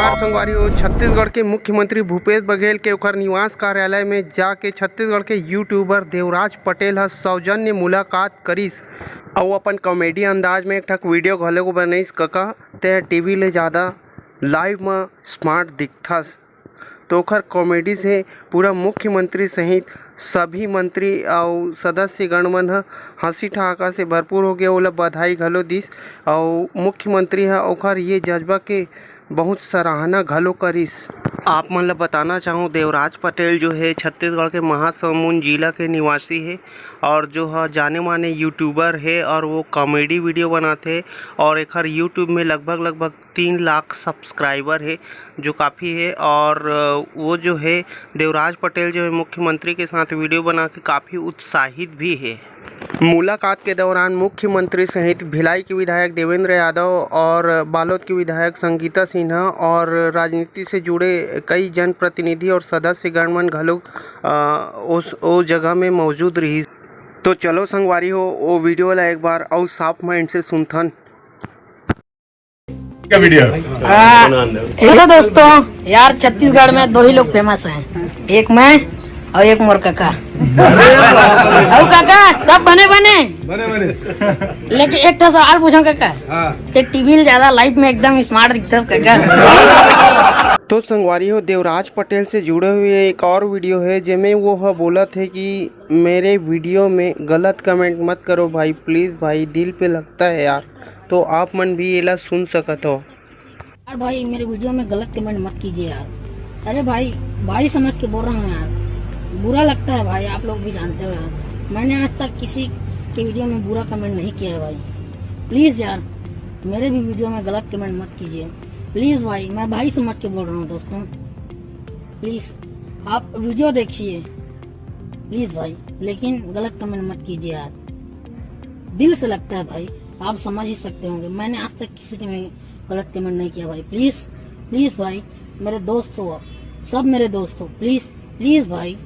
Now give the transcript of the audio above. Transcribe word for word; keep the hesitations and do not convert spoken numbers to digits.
संगवारी हो, छत्तीसगढ़ के मुख्यमंत्री भूपेश बघेल के ओकर निवास कार्यालय में जाके छत्तीसगढ़ के यूट्यूबर देवराज पटेल ह सौजन्य मुलाकात करिस अउ अपन कॉमेडी अंदाज में एक ठक वीडियो घलो बनाइस। कका, ते टीवी ले ज्यादा लाइव म स्मार्ट दिखथस। तो ओखर कॉमेडी से पूरा मुख्यमंत्री सहित सभी मंत्री अउ सदस्यगण मन ह हंसी ठहाका से भरपूर हो गया, ओला बधाई घलो दिस। अउ मुख्यमंत्री ह ओखर ये जज्बा के बहुत सराहना घलो करिस। आप मन ल बताना चाहूँ, देवराज पटेल जो है छत्तीसगढ़ के महासमुंद जिला के निवासी है और जो ह जाने माने यूट्यूबर है और वो कॉमेडी वीडियो बनाथे और एखर यूट्यूब में लगभग लगभग तीन लाख सब्सक्राइबर है, जो काफ़ी है। और वो जो है, देवराज पटेल जो है मुख्यमंत्री के साथ वीडियो बना के काफ़ी उत्साहित भी है। मुलाकात के दौरान मुख्यमंत्री सहित भिलाई के विधायक देवेंद्र यादव और बालोद के विधायक संगीता सिन्हा और राजनीति से जुड़े कई जनप्रतिनिधि और सदस्यगण मन घलो, अ, उस, ओ जगह में मौजूद रहिस। तो चलो संगवारी हो, ओ वीडियो ला एक बार अउ साफ माइंड से सुनथन। का वीडियो? आ, हेलो दोस्तों, यार छत्तीसगढ़ में दो ही लोग फेमस हैं, एक मैं और एक मोर काका। और काका सब बने बने, बने बने। लेकिन एक ठो सवाल पूछो काका, हाँ। ते टीवी में ज्यादा लाइव में एकदम स्मार्ट दिखता है काका। तो संगवारी हो, देवराज पटेल से जुड़े हुए एक और वीडियो है, जेमे वो ह बोलत है कि मेरे वीडियो में गलत कमेंट मत करो भाई, प्लीज भाई, दिल पे लगता है यार। तो आप मन भी एला सुन सकत हो। यार भाई, मेरे वीडियो में गलत कमेंट मत कीजिए यार। अरे भाई, भाई समझ के बोल रहा हूँ यार, बुरा लगता है भाई, आप लोग भी जानते हो यार। मैंने आज तक किसी के वीडियो में बुरा कमेंट नहीं किया है भाई। प्लीज यार, मेरे भी वीडियो में गलत कमेंट मत कीजिए प्लीज भाई, मैं भाई समझ के बोल रहा हूँ दोस्तों। प्लीज आप वीडियो देखिए प्लीज भाई, लेकिन गलत कमेंट मत कीजिए यार। दिल से लगता है भाई, आप समझ ही सकते होंगे। मैंने आज तक किसी के में गलत कमेंट नहीं किया भाई। प्लीज, प्लीज भाई, मेरे दोस्त हो आप, सब मेरे दोस्त हो, प्लीज, प्लीज भाई।